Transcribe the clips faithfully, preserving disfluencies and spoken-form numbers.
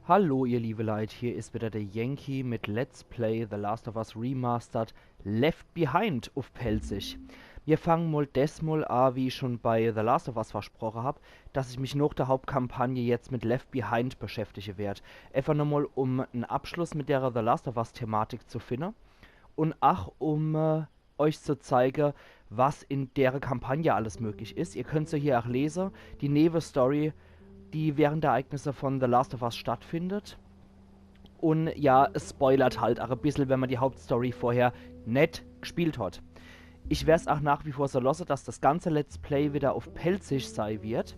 Hallo ihr liebe Leit, hier is wieder der Yankee mit Let's Play The Last of Us Remastered Left Behind uff Pälzisch. Mir fangen mol desmol a, wie ich schon bei The Last of Us versproche hab, dass ich mich noch der Hauptkampagne jetzt mit Left Behind beschäftige werd. Efach nochmol, um en Abschluss mit der The Last of Us Thematik zu finne un ach um äh, euch zu zeige, was in dere Kampagne alles möglich is. Ihr könnt se hier ach lese, die Nebenstory, die während der Ereignisse von The Last of Us stattfindet. Un ja, es spoilert halt ach e bissel, wenn man die Hauptstory vorher net gespielt hat. Ich werd's ach nach wie vor so losse, dass das ganze Let's Play wieder uff Pälzisch sei wird.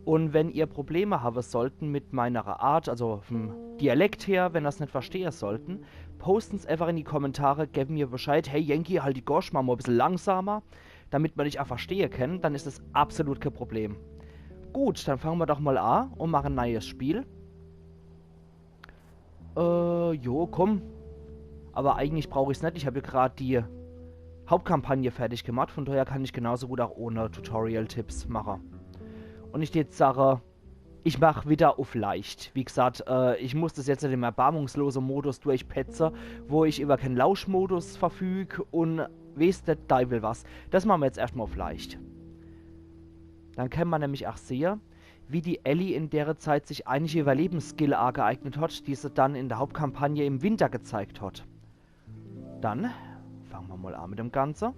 Un wenn ihr Probleme habe sollten mit meiner Art, also vom Dialekt her, wenn das net verstehe sollten, posten's efach in die Kommentare, geben mir Bescheid, hey Yankee, halt die Gosch, mach mol e bissel langsamer, damit man dich ach verstehe kann, dann is es absolut kein Problem. Gut, dann fangen wir doch mol a un machen e neies Spiel. Äh, jo, komm. Aber eigentlich brauch ich's net. Ich hab ja grad die Hauptkampagne fertig gemacht, von daher kann ich genauso gut ach ohne Tutorial-Tipps mache. Un ich jetzt sage, ich mach wieder uff leicht. Wie gesagt, äh, ich muss das jetzt in dem erbarmungslose Modus durchpetze, wo ich über kein Lauschmodus verfüg un weeß der Deiwel was. Das mache mer jetzt erscht mol uff leicht. Dann kann man nämlich ach sehe, wie die Ellie in dere Zeit sich einige Überlebensskill ageeignet hat, die se dann in der Hauptkampagne im Winter gezeigt hat. Dann fangen wir mol a mit dem Ganze.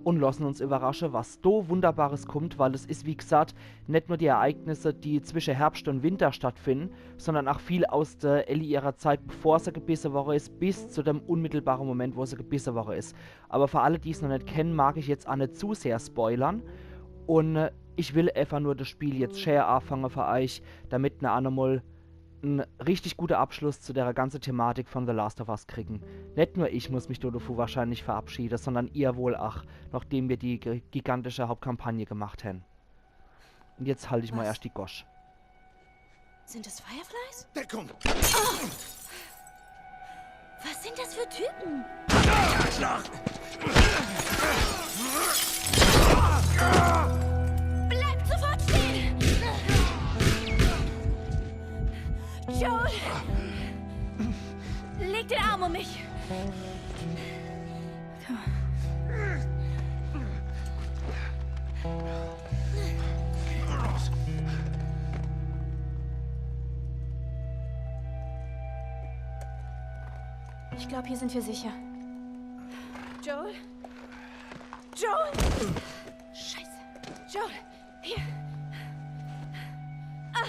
Un lossen uns überrasche, was do Wunderbares kummt, weil es is, wie gesagt, net nur die Ereignisse, die zwische Herbscht un Winter stattfinden, sondern ach viel aus der Ellie ihrer Zeit, bevor se gebisse worre is, bis zu dem unmittelbare Moment, wo se gebisse worre is. Aber für alle, die's noch net kennen, mag ich jetzt ach net zu sehr spoilern. Un äh, ich will efach nur das Spiel jetzt schä afange für euch, damit ner ach nochmol en richtig guter Abschluss zu der ganze Thematik von The Last of Us kriegen. Net nur ich muss mich do davon wahrscheinlich verabschiede, sondern ihr wohl ach, nachdem wir die gi- gigantische Hauptkampagne gemacht hän. Un jetzt halt ich mol Was? erscht die Gosch. Sind es Fireflies? Deckung! Was sind das für Typen? Bleib sofort stehen! Joel! Leg den Arm um mich! Ich glaub, hier sind wir sicher. Joel? Joel! Scheiße. Joel, hier. Ah.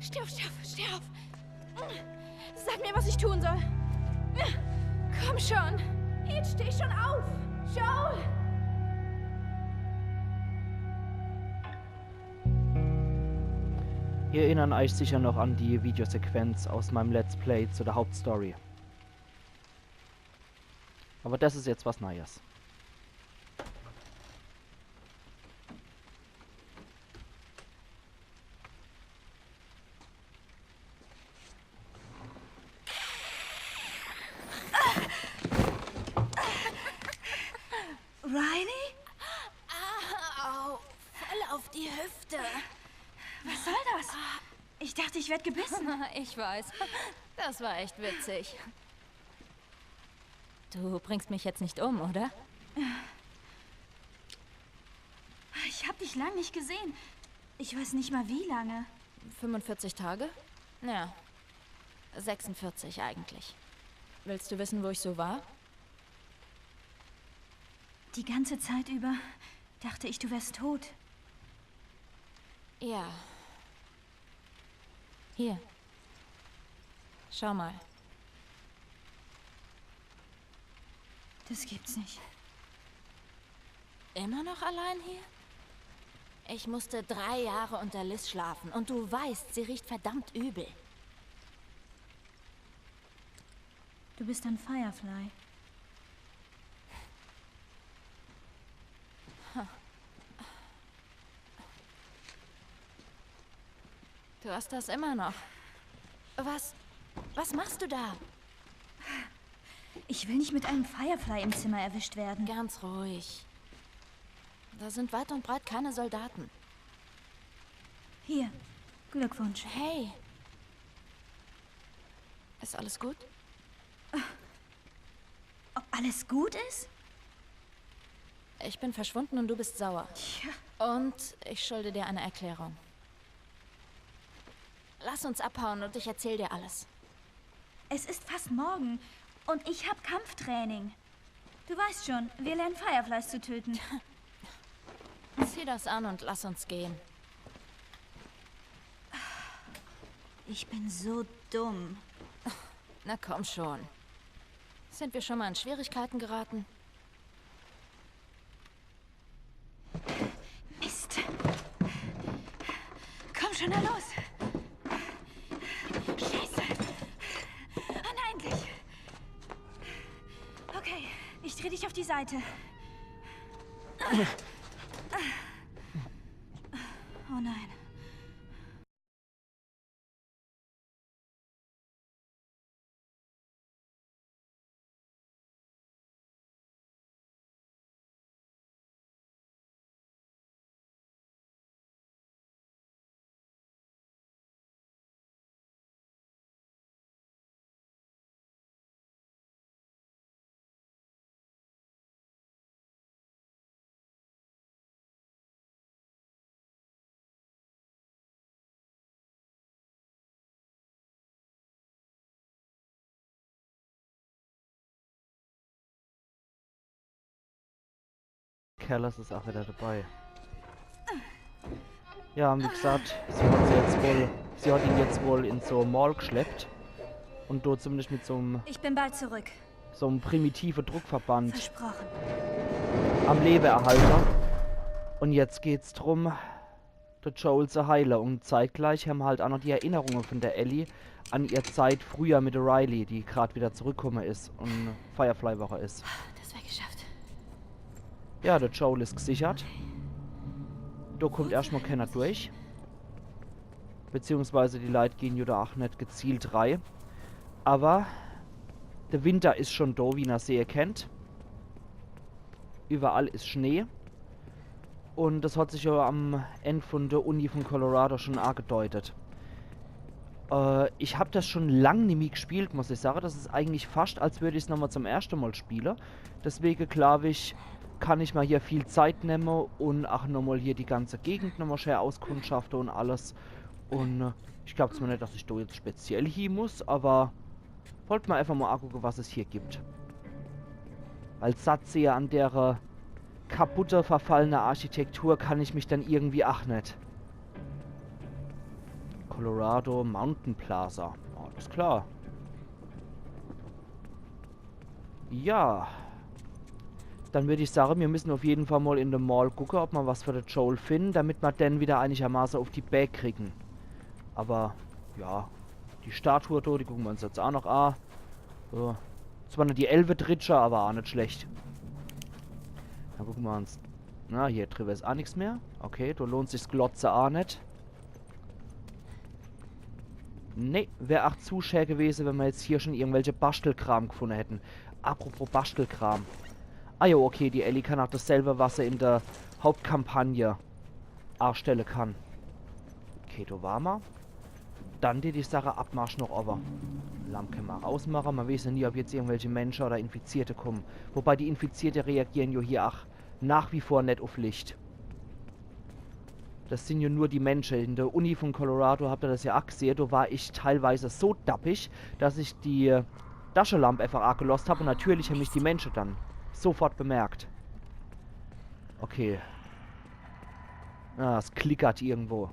Steh auf, steh auf, steh auf. Sag mir, was ich tun soll. Komm schon. Jetzt steh schon auf. Joel! Ihr erinnern euch sicher noch an die Videosequenz aus meinem Let's Play zu der Hauptstory. Aber das is jetzt was Neues. Riley? Au, voll auf die Hüfte. Was soll das? Ich dachte, ich werd gebissen. Ich weiß. Das war echt witzig. Du bringst mich jetzt nicht um, oder? Ich hab dich lang nicht gesehen. Ich weiß nicht mal, wie lange. Fünfundvierzig Tage? Ja. Sechsundvierzig eigentlich. Willst du wissen, wo ich so war? Die ganze Zeit über dachte ich, du wärst tot. Ja. Hier. Schau mal. Das gibt's nicht. Immer noch allein hier? Ich musste drei Jahre unter Liz schlafen und du weißt, sie riecht verdammt übel. Du bist ein Firefly. Du hast das immer noch. Was, was machst du da? Ich will nicht mit einem Firefly im Zimmer erwischt werden. Ganz ruhig. Da sind weit und breit keine Soldaten. Hier. Glückwunsch. Hey. Ist alles gut? Ob alles gut ist? Ich bin verschwunden und du bist sauer. Tja, Und ich schulde dir eine Erklärung. Lass uns abhauen und ich erzähl dir alles. Es ist fast morgen und ich hab Kampftraining. Du weißt schon, wir lernen Fireflies zu töten. Zieh das an und lass uns gehen. Ich bin so dumm. Na komm schon. Sind wir schon mal in Schwierigkeiten geraten? Mist. Komm schon, na los. Scheiße. Ah, na endlich. Okay, ich dreh dich auf die Seite. Oh nein. Calus is auch wieder dabei. Ja, und wie gesagt, sie hat sie jetzt wohl, sie hat ihn jetzt wohl in so e Mall geschleppt. Und dort zumindest mit so einem, Ich bin bald zurück. So einem primitive Druckverband Versprochen. am Leben erhalten. Und jetzt geht's drum, der Joel zu heilen. Und zeitgleich haben wir halt auch noch die Erinnerungen von der Ellie an ihr Zeit früher mit der Riley, die grad wieder zurückgekommen ist und Firefly-Wache ist. Das wäre geschafft. Ja, der Joel ist gesichert. Da kommt erstmal keiner durch. Beziehungsweise die Leute gehen ja da auch nicht gezielt rein. Aber der Winter ist schon da, wie ihr sehen könnt. Überall ist Schnee. Und das hat sich ja am Ende von der Uni von Colorado schon angedeutet. Äh, ich hab das schon lang nimmi gespielt, muss ich sagen. Das ist eigentlich fast, als würde ich's nochmal zum ersten Mal spielen. Deswegen glaube ich, kann ich mal hier viel Zeit nehmen und auch nochmal hier die ganze Gegend nochmal schön auskundschaften und alles. Und äh, ich glaube zwar nicht, dass ich da jetzt speziell hin muss, aber wollte mal einfach mal angucken, was es hier gibt. Weil satt sehe an der äh, kaputte, verfallene Architektur kann ich mich dann irgendwie ach net. Colorado Mountain Plaza. Alles klar. Ja. Dann würd ich sagen, wir müssen auf jeden Fall mal in de Mall gucken, ob wir was für de Joel finden, damit wir den wieder einigermaßen auf die Bää kriegen. Aber, ja, die Statue do, die gucken wir uns jetzt auch noch an. So. Zwar net die Elvedritsche, aber auch net schlecht. Dann gucken wir uns. Na, hier drüber ist auch nichts mehr. Okay, da lohnt sich's Glotze auch net. Nee, wär auch zu schä gewesen, wenn wir jetzt hier schon irgendwelche Baschtelkram gefunden hätten. Apropos Baschtelkram. Ah jo, okay, die Ellie kann auch dasselbe, was sie in der Hauptkampagne erstellen kann. Okay, da war ma. Dann die, die Sache Abmarsch noch, aber Lamp kann ma rausmachen. Man weiß ja nie, ob jetzt irgendwelche Menschen oder Infizierte kommen. Wobei die Infizierte reagieren ja hier auch nach wie vor net auf Licht. Das sind ja nur die Menschen. In der Uni von Colorado habt ihr das ja auch gesehen. Da war ich teilweise so dappig, dass ich die Taschelamp einfach auch gelost hab und natürlich haben mich die Menschen dann sofort bemerkt. Okay. Ah, es klickert irgendwo.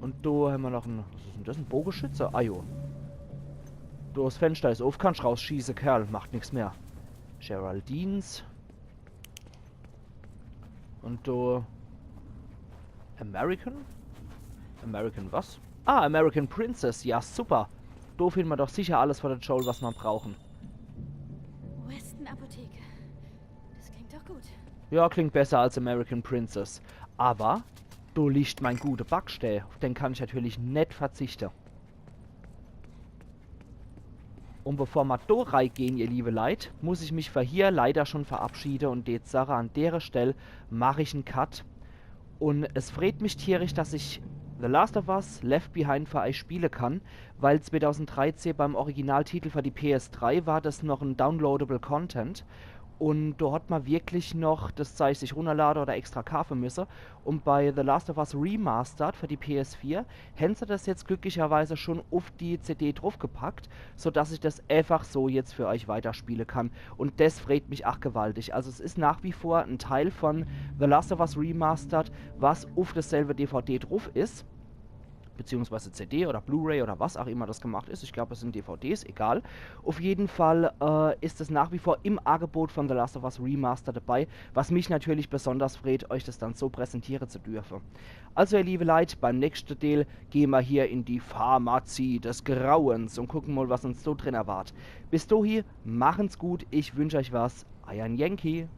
Und da haben wir noch ein. Was ist denn das? Ein Bogenschütze? Ah jo. Das Fenster ist auf, kannst rausschießen, Kerl. Macht nichts mehr. Geraldines. Und da. American? American was? Ah, American Princess. Ja, super. Da finden wir doch sicher alles für den Joel, was wir brauchen. Weston Apotheke. Das klingt doch gut. Ja, klingt besser als American Princess. Aber da liegt mein guter Backstää. Auf den kann ich natürlich net verzichten. Und bevor ma da reigehen, ihr liebe Leit, muss ich mich für hier leider schon verabschieden und jetzt sage, an dere Stell mach ich en Cut. Und es freut mich tierisch, dass ich The Last of Us Left Behind für euch spiele kann, weil zweitausenddreizehn beim Originaltitel für die P S drei war das noch ein downloadable Content. Und da hat man wirklich noch das Zeug sich runterladen oder extra kaufen müssen. Und bei The Last of Us Remastered für die P S vier haben sie das jetzt glücklicherweise schon auf die C D draufgepackt, sodass ich das einfach so jetzt für euch weiterspielen kann. Und das freut mich auch gewaltig. Also es ist nach wie vor ein Teil von The Last of Us Remastered, was auf derselbe D V D drauf ist, beziehungsweise C D oder Blu-ray oder was auch immer das gemacht ist. Ich glaube, es sind D V Ds, egal. Auf jeden Fall äh, ist es nach wie vor im Angebot von The Last of Us Remastered dabei, was mich natürlich besonders freut, euch das dann so präsentieren zu dürfen. Also, ihr liebe Leute, beim nächsten Teil gehen wir hier in die Pharmazie des Grauens und gucken mal, was uns so drin erwartet. Bis dahin, machen's gut, ich wünsche euch was, euer Yankee.